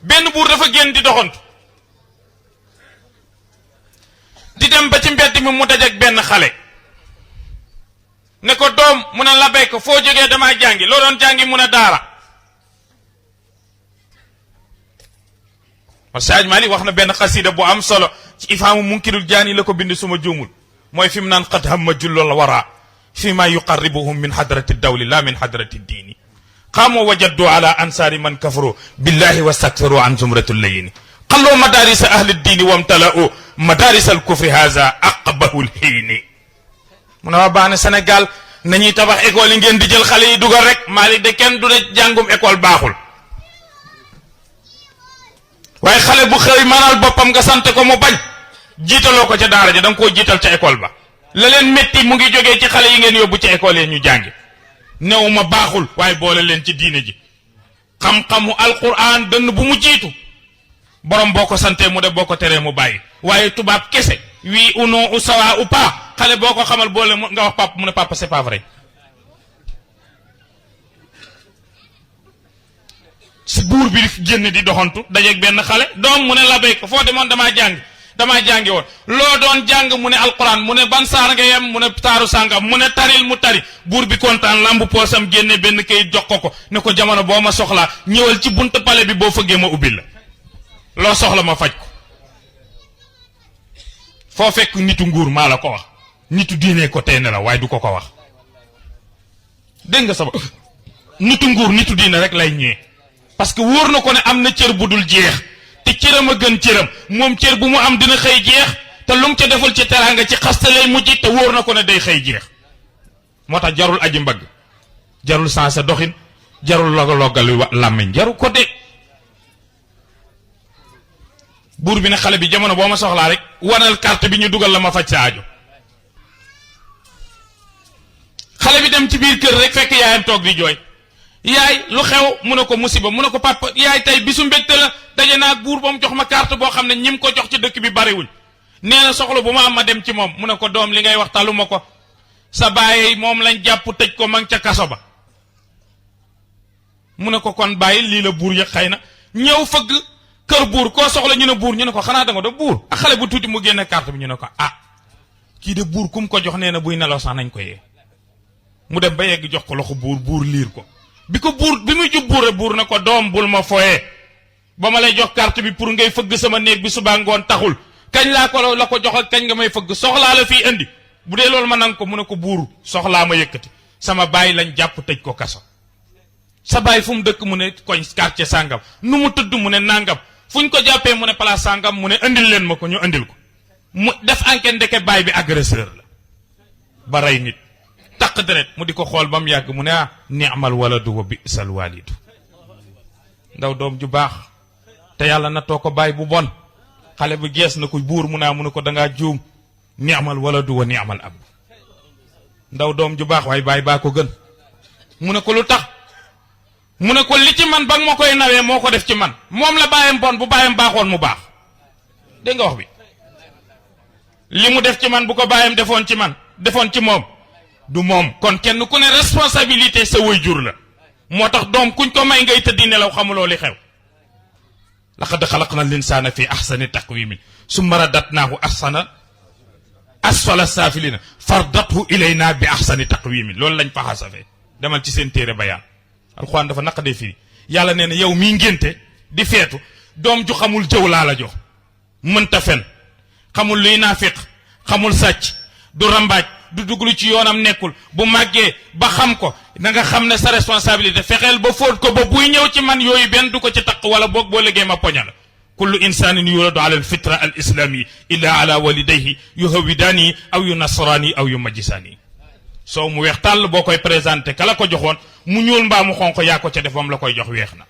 benn buur dafa génn di doxantu di dem ba ci mbedd mi mu dajak benn xale ne ko doom mu ne labay ko foo jógee damaa jàngi loo doon jàngi mu ne daara Saaj Mali wax na benn xasida bu am solo ci ifaamu munkirul jaani la ko bind suma juumul mooy fi mu naan qad hamma jullol wara fi ma yuqarribuhum min hadrati dawli la min hadrati diini qaamu wajaddu ala ansaari man kafaru billahi wastaktaru an zumratul layini xalloo madarisa ahli diini wamtala'u madaris al kufri haza aqbahu lxiini mu ne waa baax ne Sénégal nañuy tabax école yi ngeen di jël xale yi dugal rek Malick de kenn du ne jàngum école baaxul waaye xale bu xëy maanaal boppam nga sant ko mu bañ jiitaloo ko ca daara ja da nga koo jiital ca école ba la leen métti mu ngi jógee ci xale yi ngeen yóbbu ci école yi ñu jàngi new ma baaxul waaye boole leen ci diine ji xam-xamu alquran dënn bu mu jiitu borom boo ko santee mu def boo ko teree mu bàyyi waaye tubaab kese oui ou non ou sawa ou pas xale boo ko xamal boole nga wax papa mu ne papa c'est pas vrai si buur bi génn di doxantu dajeeg benn xale doom mu ne la béy ko foo demoon damaa jàngi woon loo doon jàng mu ne alquran mu ne ban saar nga yem mu ne taaru sàngam mu ne taril mu tari buur bi kontaan lambu poosam génne benn kayit jox ko ne ko jamono boo ma soxlaa ñëwal ci buntu pale bi boo fëggee ma ubbil la loo soxla ma faj ko foo fekk nitu nguur maa la ko wax nitu diine ko tey ne la waaye du ko wax dégg nga sama nitu nguur nitu diine rek lay ñëwee parce que wóor na ko ne am na cër bu dul jeex te cëram a gën cëram moom cër bu mu am dina xëy jeex te lu mu ca deful ci teraanga ci xaste lay mujj te wóor na ko ne day xëy jeex moo tax jarul aji mbagg jarul sansa doxin jarul loggal làmmiñ jaru ko de buur bi ne xale bi jamono boo ma soxlaa rek wanal carte bi ñu dugal la ma faj sa aajo xale bi dem ci biir kër rek fekk yaayam toog di jooy yaay lu xew mu ne ko musiba mu ne ko papa yaay tey bisu mbégte la daje naa buur ba mu jox ma carte boo xam ne ñim ko jox ci dëkk bi bariwuñ nee na soxla bu ma am ma dem ci moom mu ne ko doom li ngay wax talu ma ko sa baay moom lañ jàpp tëj ko ma ngi ca kaso ba mu ne ko kon bàyyi lii la buur yëg xëy na ñëw fëgg kër buur koo soxla ñu ne buur ñu ne ko xanaa da nga do buur ak xale bu tuuti mu génne carte bi ñu ne ko ah kii de buur kum ko jox nee na buy nelaw sax nañ ko yee mu dem ba yegg jox ko loxo buur liir ko bi muy jub buur na ko doom bul ma foyee ba ma lay jox carte bi pour ngay fëgg sama néeg bi suba ngoon taxul kañ laa ko la ko jox ak kañ nga may fëgg soxlaa la fii indi bu dee loolu ma nang ko mu ne ko buur soxlaa ma yëkkati sama baay lañ jàpp tëj ko kaso sa baay fu mu dëkk mu ne koñ quartier sàngam nu mu tëdd mu ne nàngam fu ñu ko jàppee mu ne place sàngam mu ne indil leen ma ko ñu indil ko mu def enquête ndeke baay bi agresseur la ba rey nit taq deret mu di ko xool ba mu yàgg mu ne ah ni'mal waladu wa bi'sal walidu ndaw doom ju baax te yàlla na too ko baay bu bon xale bi gees na ko buur mu ne ko dangaa juum ni'mal waladu wa ni'mal ab ndaw doom ju baax waaye baay baa ko gën mu ne ko lu tax mu ne ko li ci man ba nga ma koy nawee moo ko def ci man moom la bàyyam bon bu bàyyam baaxoon mu baax dégg nga wax bi li mu def ci man bu ko bàyyam defoon ci moom du moom kon kenn ku ne responsabilité sa waajur la moo tax doom kuñ ko may ngay tëddi nelaw xamuloo li xew laqad xalaqna linsaana fi ahsani taqwimin summa radatnaahu asfala saafilina fardathu ilayna bi ahsani taqwimin loolu lañ faxasafee demal ci seen téere bayaan alxuraan dafa naqadee fii yàlla nee na yow mii ngénte di feetu doom ju xamul jëw laa la jox mënta fen xamul luy naafiq xamul sàcc du rambaaj du duglu ci yoonam nekkul bu màggee ba xam ko na nga xam ne sa responsabilité fexeel ba fóot ko ba buy ñëw ci man yooyu benn du ko ci taq wala boog boo liggéey ma poña la kullu insanin yuladu ala alfitra al islami illa ala walidayhi yuhawidaani aw yu nasraani aw yu majjisaani soo mu weex tàll boo koy présenté kala ko joxoon mu ñuul mbaa mu xonq yaa ko ca def bam la koy jox weex na